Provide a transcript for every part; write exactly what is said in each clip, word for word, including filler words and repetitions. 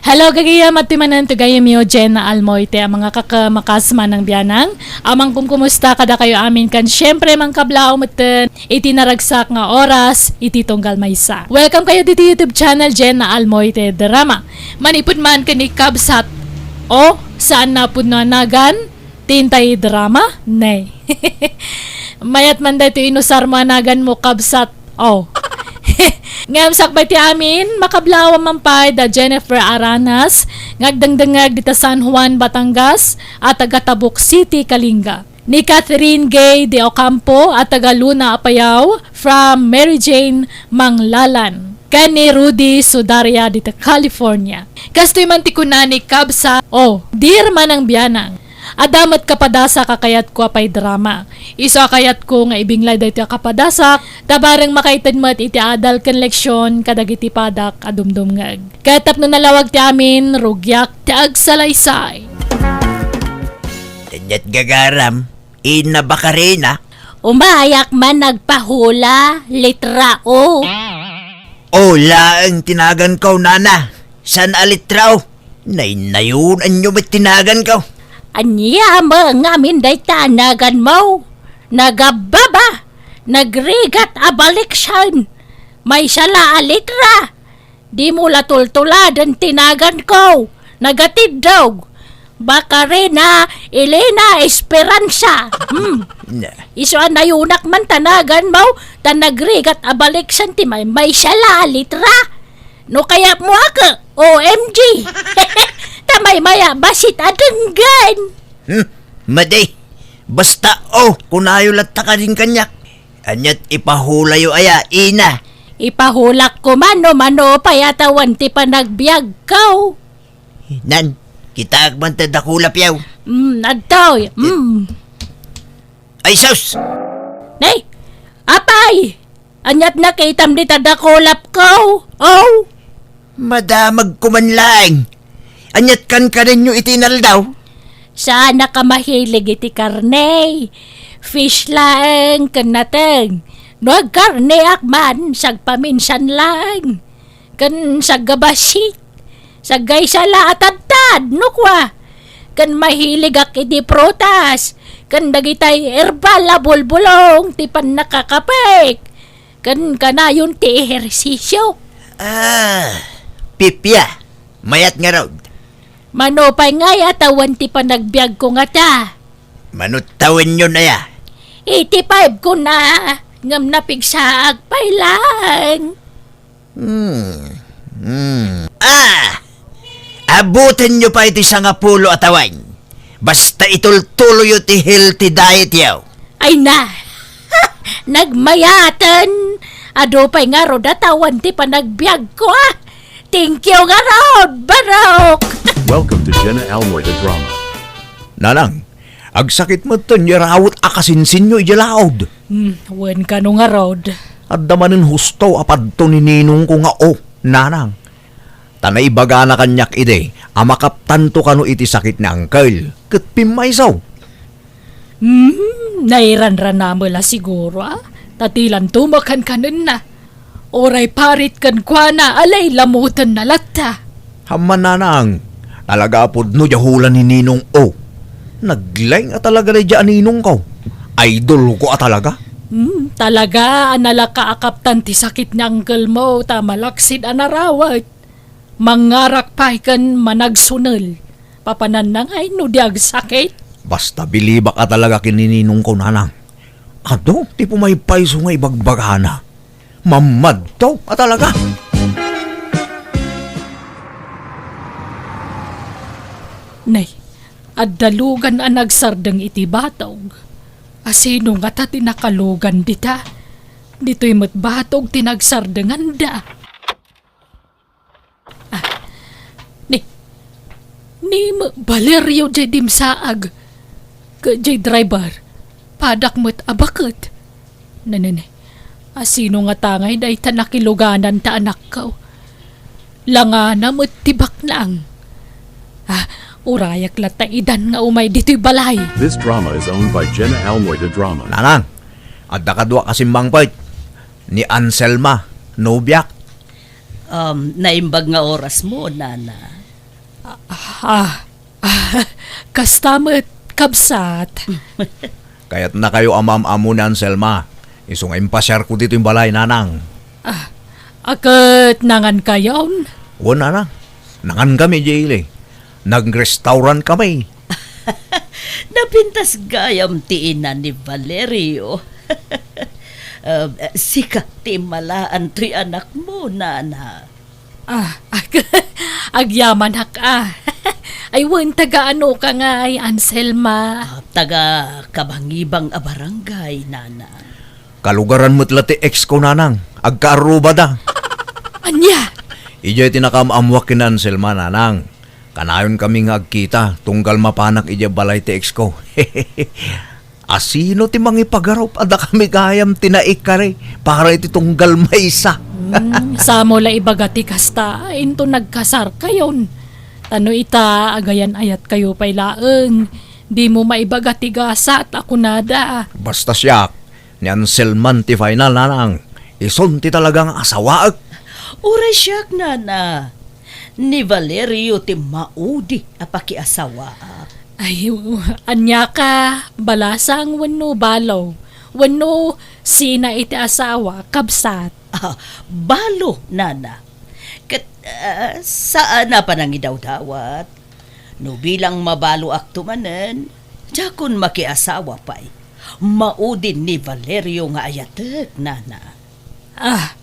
Hello, gagayam, adtoy manen ti gayamyo, Jenna Almoite, a mangakakamakas manang bianang. Amang kumkumusta kadakayo amin, ken siempre, mangkablaaw metten iti naragsak nga oras iti tunggal maysa. Welcome kayo diti YouTube channel, Jenna Almoite Drama. Manipud man ken ni Kabsat O, saan na pudno a nagan, Tintay drama? Nay. Mayat man daytoy inusar mo a nagan mo, kabsat. Oh. Ngem sakbay ti amin, makablaaw man pay da Jennifer Aranas, nga agdengdengngeg dita San Juan, Batangas, a taga Tabuk City, Kalinga. Ni Catherine Gay de Ocampo, a taga Luna, Apayao, from Mary Jane Manglalan. Ken ni Rudy Sudaria dita California. Kastoy man ti kuna ni Kabsat, oh, dear manang bianang. Adda met kapadasak a kayatko a paidrama. Isu a kayatko nga ibinglay daytoy a kapadasak, ta bareng makaited met iti adal ken leksion kadagiti padak a dumdumngeg. Ket tapno nalawag ti amin, rugiak ti agsalaysay. Kaniat gagaram, Ina Bacarena. Umayak man nagpahula, letra O. O laeng ti naganko, nana. Saan a letra O? Naynayonanyo met ti naganko. Ania met ngamin dayta a naganmo? Nagabbaba, nagrigat a baliksan. Maysa la a letra. Dimo la tultuladen ti naganko. Nagatiddog. Bacarena Elena Esperanza. Hmm. Na. Isu a nayonak man ta naganmo, ta nagrigat a baliksan ti may, maysa la a letra. No kayatmo a ke, O M G. Ta maymay a bassit a denggen. Hmm, madi. Basta, oh, kunayo latta kadin kaniak. Aniat ipahulayo aya, ina? Ipahulak koma no mano pay a tawen ti panagbiagko. Nan, kitaek man ta dakulapiaw. Mm, adtoy. Mm. Ay, sus! Nay! Apay! Aniat nakitam dita dakulapko? Oh! Madamagko man laeng. Aniat kankanenyo iti inaldaw? Saanak a mahilig iti karne. Fish laeng ken nateng. No agkarneak man, sagpaminsan laeng. Ken saggabassit. Saggaysa la a tadtad, no kua. Ken mahiligak iti prutas. Ken dagitay herbal a bulbulong ti pannakakapek. Ken kanayon ti ehersisio. Ah, pipia. Mayat ngarud. Mano pay ngay a tawen ti panagbiagko ngata? Mano tawenyon aya? Eighty-five ko na, ngem napigsaak pay laeng. Hmm. Hmm. Ah! Abutenyo pay ti sangapulo a tawen. Basta itultuloyo ti healthy diet yo. Ay na! Nagmayaten! Adu pay ngarud a tawen ti panagbiagko, ah! Thank you ngarud, Barok! Welcome to Jenna Almoy the Drama. Nanang, agsakit metten ti rawet a kasinsinyo idiay laud. Hmm, wen kano ngarud. Adda manen husto a padto ni ninongko nga O, nanang. Ta naibagana kaniak idi a makaptanto kano iti sakit ni Uncle, ket pimmayso. Hmm, nairanranamela siguro, ah. Ta ti lanto makankanenna. Uray parit kenkuana a lailamotenna latta. Ammo, nanang, talaga a pudno diay hula ni Ninong O. Naglaing a talaga daydiay a ninongko. Idolko a talaga. Hmm, talaga a nalaka a kaptan ti sakit ni uncle mo ta malaksid a narawet. Mangarak pay ken managsunel. Papananna ngay no di agsakit? Basta bilibak a talaga ken ni ninongko, nanang. Adu ti pumaypayso nga ibagbagana. Mammadto a talaga. Nay, adda lugan a nagsardeng iti batog. Asino ngata ti nakalugan dita? Ditoy met batog ti nagsardenganda. Ah, ni, ni ma-, Valerio jay dimsaag. Ket jay driver, padak met a baket. Nenene, asino ngata ngay dayta nakiluganan ta anakko? Langana met ti baknang. Ah, urayak latta idan nga umay ditoy balay. This drama is owned by Jenna Almoy de Drama. Nanang, adda kadua a simmangpet. Ni Anselma, nobiak. Um, naimbag nga oras mo, nana. Ah, ah, kasta met, kabsat. Kayatnakayo a maam-ammo ni Anselma. Isu nga impasiarko ditoy balay, nanang. Ah, a ket nangankayon? Wen, nanang. Nangankami, Jaylee. Nag-restaurant kami. Napintas gayam ti ina ni Valerio. Um, sika ti immalaan toy anakmo, nana. Ah, ag-, agyamanak, ah. Ay, wen, taga ano ka ngay, Anselma? Ah, taga Kabangibang a barangay, nana. Kalugaran met la ti ex ko, nanang. Agkaarrubada. Ania? Idiay ti nakaam-ammoak ken Anselma, nanang. Kanayon kami nga agkita, tunggal mapanak idiay balay ti ex ko. Asino ti mangipagarup a dakami gayam ti naikari para iti tunggal maysa? Hmm, samo la ibaga ti kasta, into nagkasarkayon. Ta no ita, agayan-ayatkayo pay laeng. Dimo maibaga ti gasat a kunada. Basta siak, ni Anselman ti final, nanang. Isun ti talaga nga asawaek. Uray siak, nana. Ni Valerio ti maudi a pakiasawaak. Ay, ania ka, balasang wenno balo? Wenno sina iti asawa, kabsat? Ah, balo, nana. Ket, ah, saan a panangidawdawat. No bilang mabaloakto manen, diakon makiasawa pay. Maudi ni Valerio nga ayatek, nana. Ah,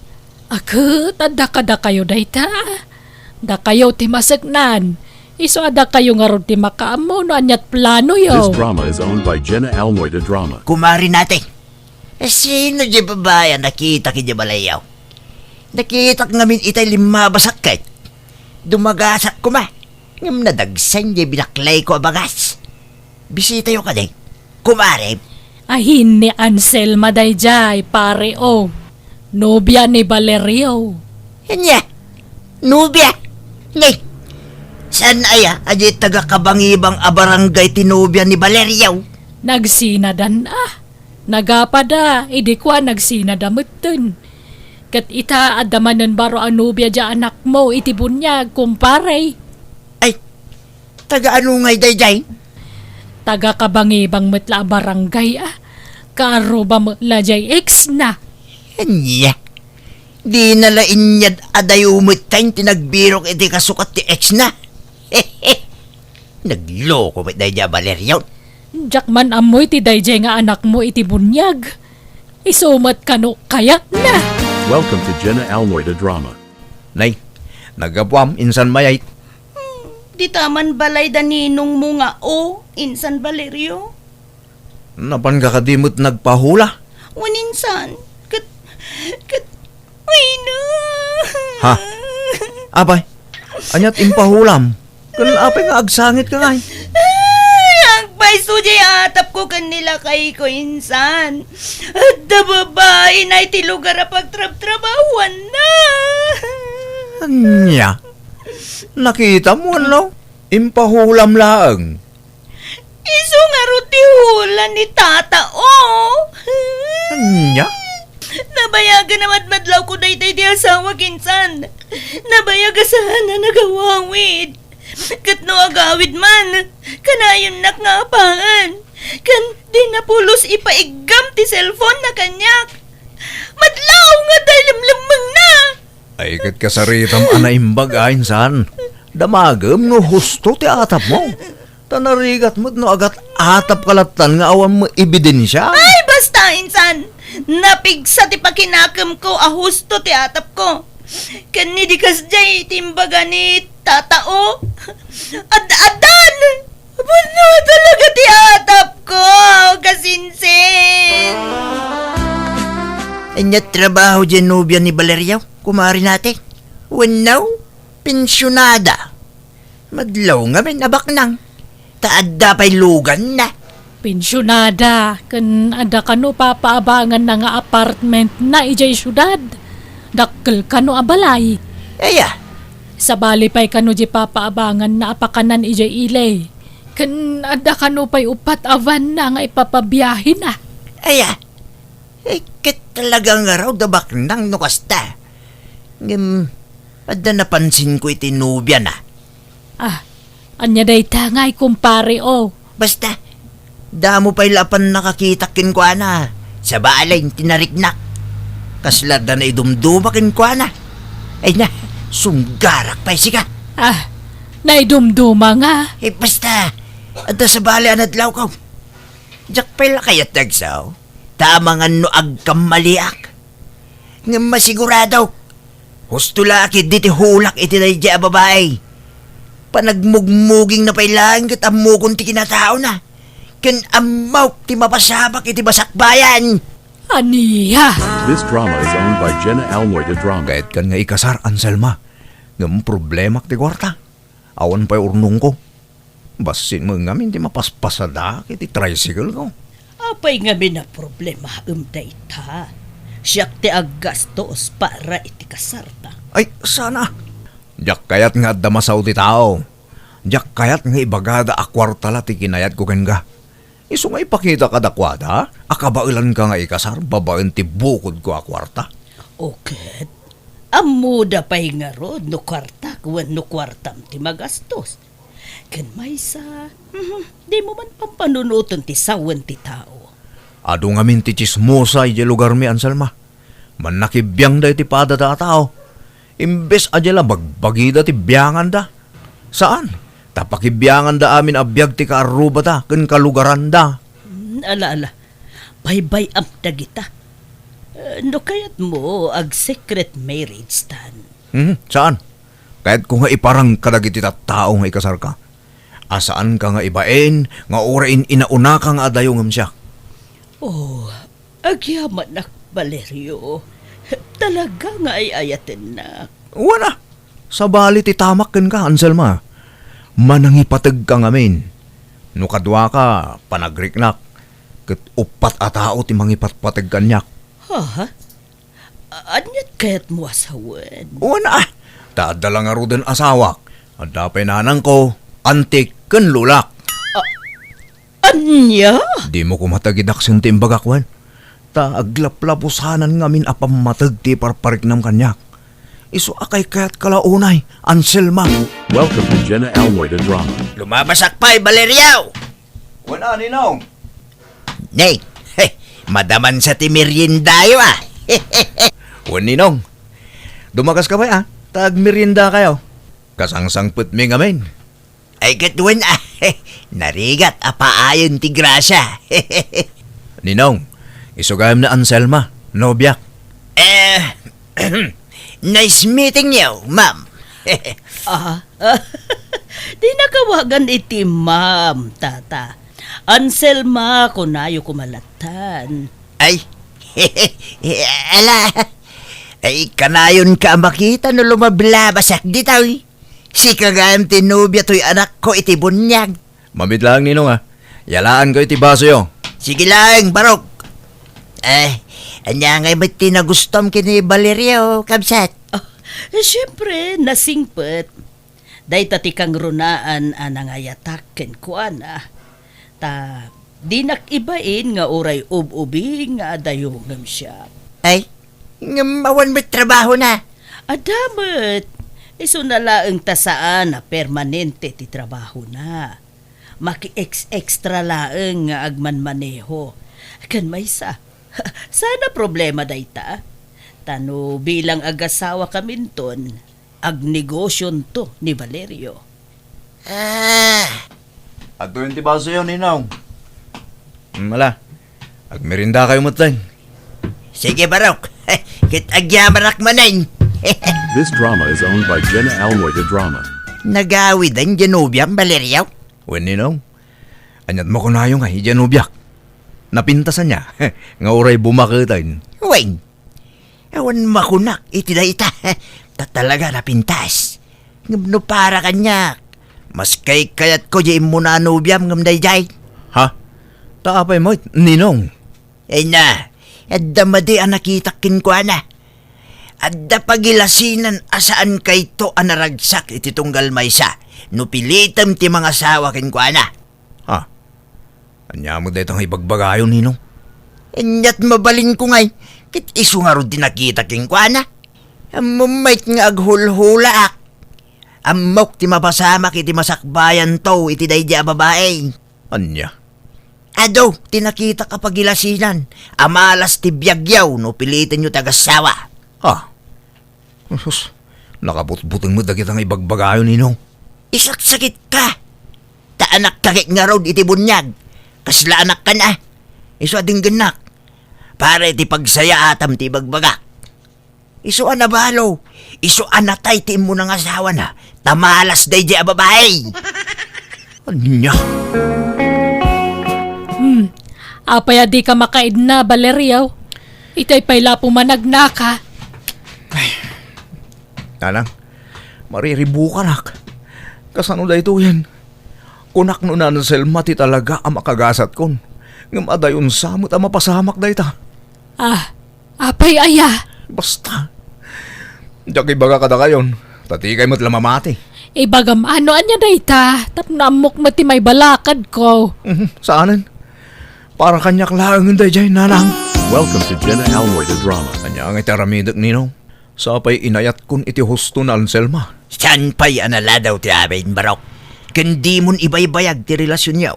a ket adda kadakayo dayta? Dakayo ti maseknan. Isu a dakayo ngarud ti makaammo no ania't planoyo. This drama is owned by Jenna Almoy de Drama. Kumare Nate, sino diay babai a nakitak idiay balayyo? Nakitak ngamin itay limmabasak ket dumagasak koma. Ngem nadagsen diay binaklayko a bagas. Bisitayo kadi, kumare. Ahin ni Anselma daydiay, pare, o. Nobia ni Valerio. Ania? Nobia? Ni, saan aya a di taga Kabangibang a barangay ti nobia ni Valerio? Nagsinadan, ah. Nagapada, idi kua nagsinada metten. Ket ita, adda manen baro a nobia diay anakmo iti buniag, kumpare. Ay, taga ano ngay daydiay? Taga Kabangibang met la a barangay, a. Kaarruba met la diay ex na. Ania? Dina la inyad a dayo metten ti nagbirok iti kasukat ti ex na. Nagloko met daydiay a Valerio. Diak man ammo iti daydiay nga anakmo iti buniag. Isu met kano kayatna. Welcome to Jenna Almoy de Drama. Nay, naggapuam, insan mayat. Hmm, dita man balay da ninongmo nga o, insan Valerio? Napanka kadi met nagpahula? Wen insan, ket, ket, ay, no. Ha? Apay, ania't impahulam? Ken apay nga agsangitka ngay? Ay, agpayso diay atapko ken ni lakayko, insan. Adda babaina iti lugar a pagtrabtrabahuanna. Ania? Nakitam, wenno? Impahulam laeng. Isu ngarud ti hula ni Tata, o. Ania? Nabayagan a madmadlawko daytoy ti asawak, insan. Nabayag a saan a nagawawid. Ket no agawid man, kanayonnak nga apaen. Ken dina pulos ipaiggam ti cellphone na kaniak. Madlaw nga adda limlemmengna. Ay, ket kasaritam a naimbag a, insan. Damagem no husto ti atapmo. Ta narigat met no agat-atapka lattan nga awan met ebidensia. Ay, basta, insan! Napigsa ti pakinakemko a husto ti atapko. Ken ni di kasdiay ti imbaga ni Tata, o. Ad-addan! Pudno talaga ti atapko, kasinsin! Ania trabaho diay nobia ni Valerio, kumare Nate? Wenno, pensionada? Madlaw ngamin a baknang, ta adda pay luganna. Pensionada, ken adda kano papaabanganna nga apartmentna idiay siudad. Dakkel kano a balay. Aya. Sabali pay kano diay papaabanganna a pakanan idiay ili. Ken adda kano pay uppat a vanna nga ipapabiahena. Aya. Eh, ket talaga ngarud a baknang no kasta. Ngem, adda napansinko iti nobiana. Ah, Ania dayta ngay, kumpare, o? Basta, damo pay la a pannakakitak kenkuana. Sabali ti nariknak. Kasla adda naidumduma kenkuana. Ay na, sunggarak pay sika. Ah, naidumduma nga. Eh, basta, adda sabali a nadlawko. Diak pay la kayat ti agsaw, ta amangan no agkammaliak. Ngem masigurado, husto la a ketdi ti hulak iti daydiay a babai. Panagmugmugingna pay laeng ket ammokon ti kinataona. Ken ammok ti mapasamak iti basakbayan. Ania? This drama is owned by Jenna Almoida Drama. Kayatkan nga ikasar, Anselma. Ngem problemak ti kuarta. Awan pay urnongko. Bassit met ngamin ti mapaspasadak iti tricycle ko. Apay ngamin a problemaem dayta? Siak ti aggastos para iti kasarta. Ay, sana. Diak kayat nga adda masao ti tao. Diak kayat nga ibagada a kuarta la ti kinayatko kenka. Isu nga ipakita kadakuada a kabaelanka nga ikasar babaen ti bukodko a kuarta. O ket, ammoda pay ngarud no kuartak wenno kuartam ti magastos. Ken maysa, mhm, dimo man pampanunoten ti sawen ti tao. Adu ngamin ti tsismosa idiay lugarmi, Anselma. Mannakibiangda iti padada a tao. Imbes a dia la bagbagida ti bianganda. Saan? Ta pakibianganda amin a biag ti kaarrubada ken kalugaranda. Hmm, ala, ala. Baybay-am dagita. Eh, no kayatmo, ag-secret marriage tan. Hmm, saan? Kayatko nga iparang kadagiti tattao nga ikasarka. A saanka nga ibain nga uray in-inaunaka nga adayo ngem siak. Oh, agyamanak, Valerio. Talaga nga ay-ayatennak. Wen a, sabali ti tamak kenka, Anselma. Manangipategka ngamin. No kaduaka, panagriknak, ket uppat a tao ti mangipatpateg kaniak. Ha? A-, aniat kayatmo a sawen? Wen a, ta adda la ngaruden asawak. Adda pay nanangko, antik, ken lolak. A-, ania? Dimo koma tagidaksen ti imbagak, wen. Ta aglaplapusanan ngamin a pammateg ti iparpariknam kaniak. Isu a kaykayatka la unay, Anselma. Welcome to Jenna Almoida Drama. Lumabasak pay, Valerio! Wen a, Ninong. Nay, he, madamansa ti meriendayo, a. Wen, Ninong. Dumakaska pay, a. Ta agmeriendakayo. Kasangsangpetmi ngamin. Ay, ket wen, a. Narigat a paayen ti grasya. Ninong, isu gayam ni Anselma, nobiak. Eh, nice meeting you, ma'am. Ah, dina awagan iti ma'am, tata. Anselma, kunayo koma lattan. Ay, ala. Ay, kanayonka a makita no lumablabasak ditoy. Sika gayam ti nobia toy anakko iti buniag. Mamit laeng, Ninong, a. Yalaanko iti basoyo. Sige laeng, Barok. Eh, ania ngay met ti nagustom ken ni Valerio, kabsat? Ah, eh, siempre, nasingpet. Dayta ti kangrunaan a nangayatak kenkuana. Ta dinak ibain nga uray ub-ubing nga adayo ngem siak. Ay, ngem awan met trabahona? Adda met. Isuna laeng ta saan a permanente ti trabahona. Maki-ex-extra laeng nga agmanmaneho. Ken maysa, saan a problema dayta? Ta no bilang agasawakaminton, agnegosionto ni Valerio. Ah. Adtoyen ti basoyo, Ninong. Hmm, ala. Agmeriendakayo metten. Sige, Barok. Ket agyamanak manen. This drama is owned by Jenna Almoida Drama. Nagawiden diay nobiam, Valerio? Wen, Ninong. Aniat makunayo nga idiay nobiak? Napintas ania nga uray bumaketen? Wen, awan makunak iti dayta. Ta talaga napintas. Ngem no para kaniak, mas kaykayatko diay immuna a nobiam ngem daydiay. Ha? Ta apay met, Ninong? Ay na, adda madi a nakitak kenkuana. Adda pagilasinan a saankayto a naragsak iti tunggal maysa no pilitem ti mangasawa kenkuana. Ha? Ania met dayta nga ibagbagayo, Ninong? Aniat mabalinko ngay, ket isu ngarud ti nakita kenkuana. Ammom met nga aghulhulaak. Ammok ti mapasamak iti masakbayanto iti daydi a babai. Ania? Adu ti nakitak a pagilasinan a malas ti biagyo no pilitenyo ti agassawa. Ah. Sus, nakabutbuteng met dagita nga ibagbagayo, Ninong. Isaksakitka! Ta anakka ket ngarud iti buniag. Kasla anakkan a. Isu a denggennak. Para iti pagsayaatam ti ibagbagak. Isu a nabalo. Isu a natay ti immuna nga asawana. Ta malas daydi a babai. Ania? Hmm. Apay a dika makaidna, Valerio? Itay pay la pumanagnaka. Nanang, mariribukanak. Kasano daytoyen? Kunak no ni Anselma ti talaga a makagasatkon. Ngem adayon sa met a mapasamak dayta. Ah, apay aya? Basta. Diak ibaga kadakayon, ta dikay met la mamati. Ibagam no ania dayta, tapno ammok met ti maibalakadko. Mhm, saanen. Para kaniak laengen daydiay, Nanang. Welcome to Jenna Almoida Drama. Ania nga iti aramidek, Ninong? Sapay inayatkon iti husto ni Anselma. Saan pay a naladaw ti amin, Barok? Ken dimon ibaybayag ti relasionyo.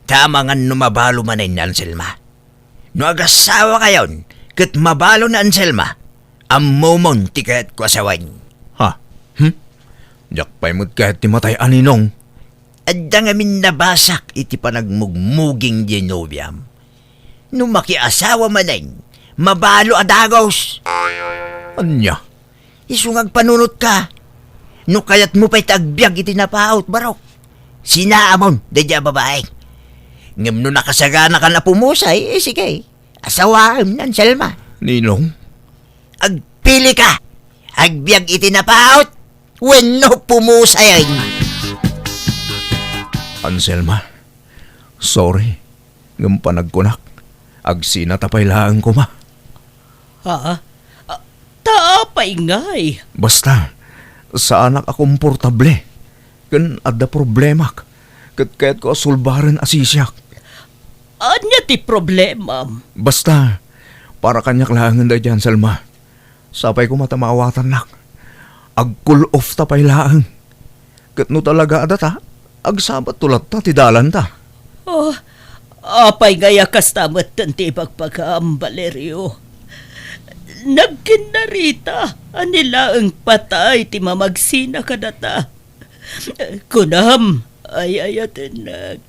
Ta amangan no mabalo manen ni Anselma. No agasawa kayon, ket mabalo ni Anselma, ammomon ti kayatko a sawen. Ha? Hmm? Diak pay met kayat ti matay a, Ninong. Adda ngamin nabasak iti panagmugmuging di nobiam. No makiasawa manen, mabalo a dagos. Ania? Isu nga agpanunotka. No kayatmo pay ti agbiag iti napaut, Barok, sinaamon daydi a babai. Ngem no nakasaganakan a pumusay, eh, sige, asawaem ni Anselma. Ninong? Agpilika. Agbiag iti napaut wenno pumusayen. Anselma, sorry. Ngem panagkunak, agsinata pay laeng koma. Ha? Ah, ta apay ngay? Basta, saanak a komportable. Ken adda problemak. Ket kayatko a sulbaren a sisiak. Ania ti problemam? Basta, para kaniak laengen daydiay, Anselma. Sapay koma ta maawatannak. Ag-cool off ta pay laeng. Ket no talaga a data, agsabatto latta ti dalanta. Oh, apay ngay a kasta metten ti ibagbagam, Valerio? Nagkinnarita a ni laeng patay ti mamagsina kadata. Kunam, ay-ayatennak.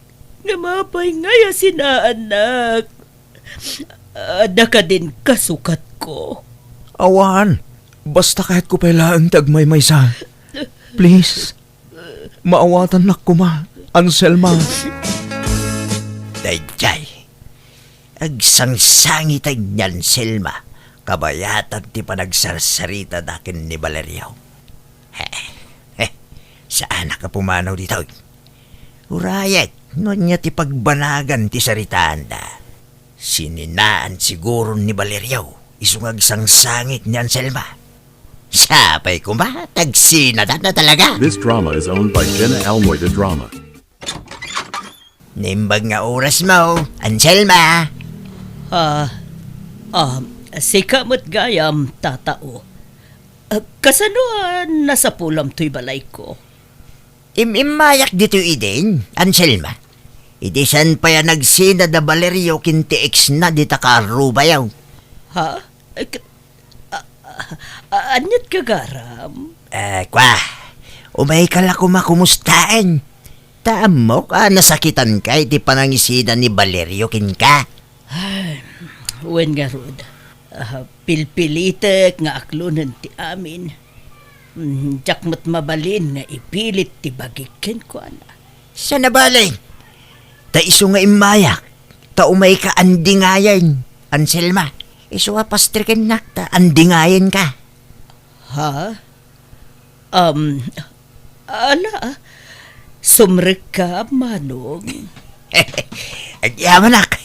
Ngem apay ngay a sinaannak? Adda kadin kasukatko? Awan. Basta kayatko pay laeng ti agmaymaysa. Please. Maawatannak koma, Anselma. Daydiay. Agsangsangiten ni Anselma. Kabayatan ti panagsarsaritada ken ni Valerio. He, he, saanak a pumanaw ditoy. Urayek, no ania ti pagbanagan ti saritaanda. Sininaan siguro ni Valerio, isu nga agsangsangit ni Anselma. Sapay koma, tagsinadana talaga. This drama is owned by Jenna Almoida Drama. Naimbag nga oras mo, Anselma. Ah, ah, sika met gayam, tatao. Ah, kasano a nasapulam toy balayko? Im-immayak ditoy idin, Anselma. Idi saan pay a nagsinad a Valerio ken ti ex na dita kaarrubayo. Ha? Eh, k-, a-, a-, aniat gagaram? Eh, kwa, umayka la koma kumustaen. Ta ammok a nasakitanka iti panangisina ni Valerio kenka. Ay, wen ngarud, ah, pilpilitek nga aklonen ti amin. Mm, diak met mabalin nga ipilit ti bagik kenkuana. Saan a bale? Ta isu nga immayak, ta umayka andingayen, Anselma. Isu a pastrikennak ta andingayenka. Ha? Um, ala, sumrekka, Manong. Agyamanak.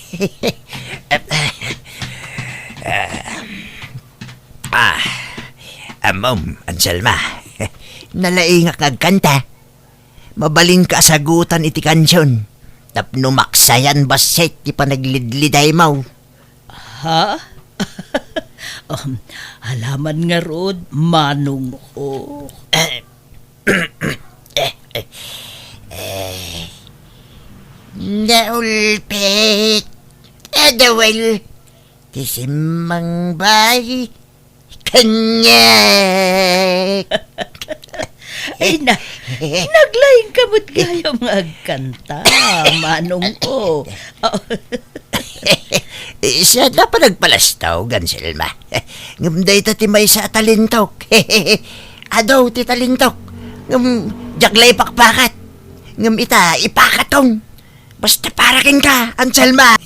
Ah, ammom, Anselma. Nalaingak nga agkanta. Mabalinka a sagutan iti kansion. Tapno maksayan bassit ti panaglidlidaymo. Ha? Um, alaman ngarud, manongko. Eh, Ulpit. Adawal. Ti simmang bay. Kaniak. Ay na, naglaing ka met gayam nga agkanta, manong ko. Saan a panagpalastog, Anselma? Ngem dayta ti maysa a talentok. Adu ti talentok. Ngem diak la ipakpakat. Ngem ita, ipakaton. Basta para kenka, Anselma.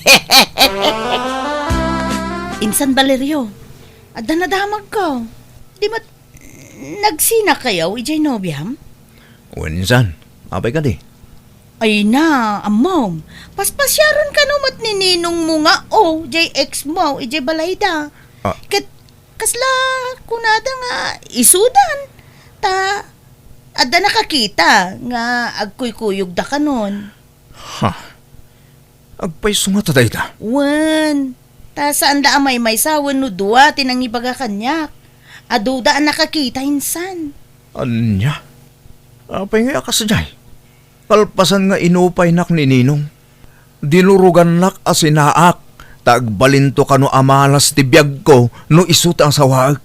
Insan, Valerio, adda nadamagko. Di met nagsinakayo idiay nobiam? Wen, insan, apay kadi? Ay na, ammom. Paspasiaren kano met ni ninongmo nga, o, jay ex mo, idiay balayda. Ah. Ket kasla kunada nga isudan. Ta adda nakakita nga agkuykuyogda kanon. Ha? Agpayso ngata dayta? Wen, ta saan la a maymaysa wenno dua ti nangibaga kaniak. Aduda a nakakita insan. Ania? Apay ngay a kasdiay? Kalpasan nga inupaynak ni Ninong, dinurugannak a sinaak ta agbalinto kano a malas ti biagko no isu ti asawaek.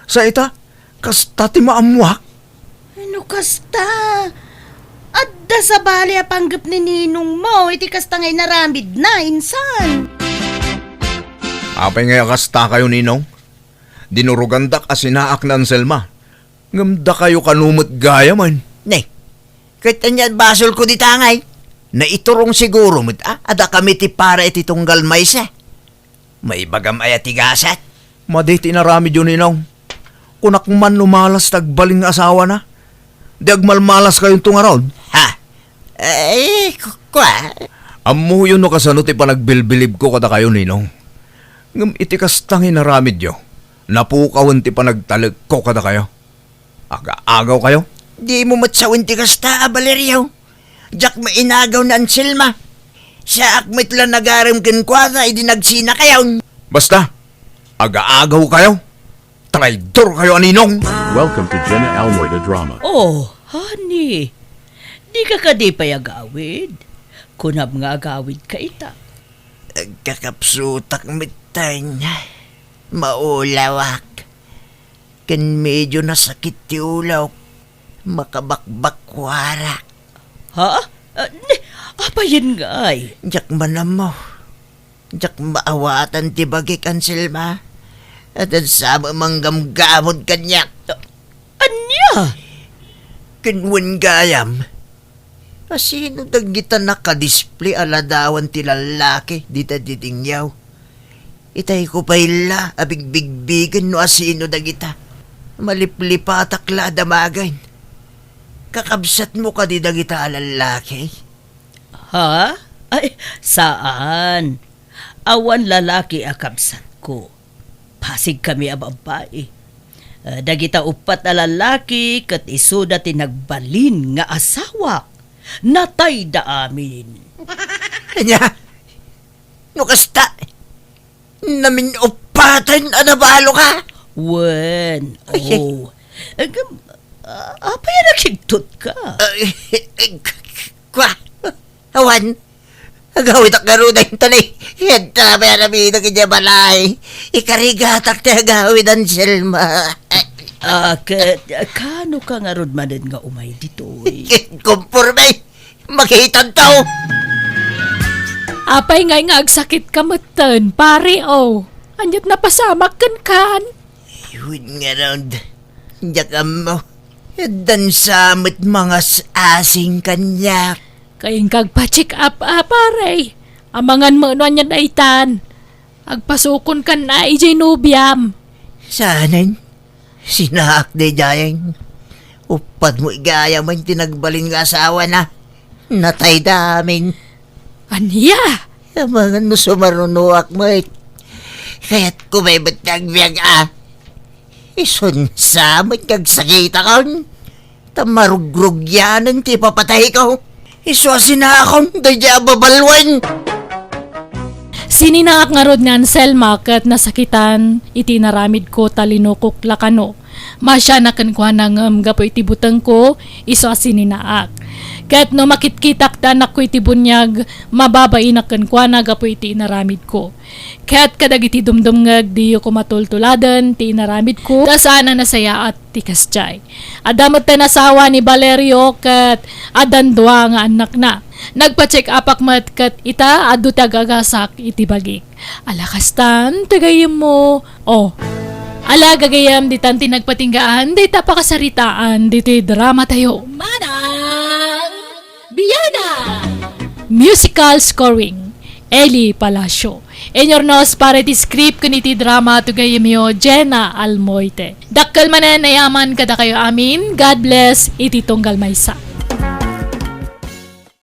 Sa ita, kasta ti maammoak. No kasta, adda sabali a panggep ni ninongmo iti kasta nga inaramidna, insan. Apay ngay a kasta kayo, Ninong? Dinurugandak a sinaak ni Anselma. Ngem dakayo kano met gayamen. Ne, ket ania basolko dita ngay? Naiturong siguro met a, a dakami ti para iti tunggal maysa. Maibagam aya ti gasat? Madi ti inaramidyo, Ninong. Kunak man no malas ti agbalin nga asawana. Di agmalmalas kayonto ngarud? Ha? Ay, ku-, kua? Ammoyo no kasano ti panagbilbilibko kadakayo, Ninong. Ngem iti kasta nga inaramidyo, napukawen ti panagtalekko kadakayo. Agaagaw kayo? Dimo met sawen ti kasta a, Valerio. Diak mainagaw ni Anselma. Saak met la nagarem kenkuana idi nagsinakayon. Basta, agaagaw kayo. Traidor kayo a ninong. Welcome to Jenna Almoida Drama. Oh, honey. Di ka kadi pay agawid? Kunam nga agawid ka ita. Agkakapsutak metten. Maulawak. Ken medyo nasakit ti ulok. Makabakbakkuarak. Ha? Ah, ni, apayen ngay? Diak man ammo. Diak maawatan ti bagik, Anselma. Adda sa manggamgamod kaniak. Ah, ania? Ken wen gayam, asino dagita nakadisplay a ladawan ti lallaki dita didingyaw? Itayko pay la a bigbigbigen no asino dagita. Maliplipatak la a damagen. Kakabsatmo kadi dagita a lallaki? Ha? Ay, saan. Awan lalaki a kabsatko. Pasig kami a babbai. Ah, dagita uppat a lalaki ket isuda ti nagbalin nga asawak. Natayda amin. Ania? No kasta, namin-uppaten a nabalo ka? Wen, ay, oh. Agam, ah, apay a nakigtot ka? Ay, ay, k-, k-, kwa? Awan. Agawidak ngarud dayta ni. Yadda pay a nabidok idiay balay. Ikarigatak ti agawid, Anselma. Ah, ket, kano ka ngarud manen nga umay ditoy? Konporme. Makitanto. Apay ngay nga agsakit ka metten, pare, oh. Ania't napasamak kenkan? Wen ngarud, diak ammo. Addan sa met mangas-asing kaniak. Kayatko nga agpa-check up, a, pare. Amangan met no ania daytan. Agpasukon kan a idiay nobiam. Saanen? Sinaak daydiay. Uppat met gayam ti nagbalin nga asawana. Natayda amin. Ania? Amangan no sumarunoak met. Kayatko met ti agbiag a. Isun sa met nga agsakitakon. Ta marugrugianen ti ipapatayko. Isu a sinaakon daydiay a babaluen. Sininaak ngarud ni Anselma ket nasakitan iti inaramidko ta linukok la kano. Masianak kenkuana ngem gapu iti butengko, isu a sininaak. Ket no makitkitak ti anakko iti buniag, mababainak kenkuana gapu iti inaramidko. Ket kadagiti dumdumngeg, diyo koma tultuladen ti inaramidko, ta saan a nasayaat ti kasdiay. Adda metten asawa ni Valerio ket addan dua nga annakna. Nagpa-check upak met ket ita, adu ti agagasak iti bagik. Ala kastan ti gayyemmo. Oh. Ala gagayyem, ditan ti nagpatinggaan dayta pakasaritaan ditoy drama tayo. Manang Biana! Musical scoring, Eli Palacio. Inurnos para iti script ken iti drama ti gayyemyo, Jenna Almoite. Dakkel manen a yaman kadakayo amin. God bless iti tunggal maysa.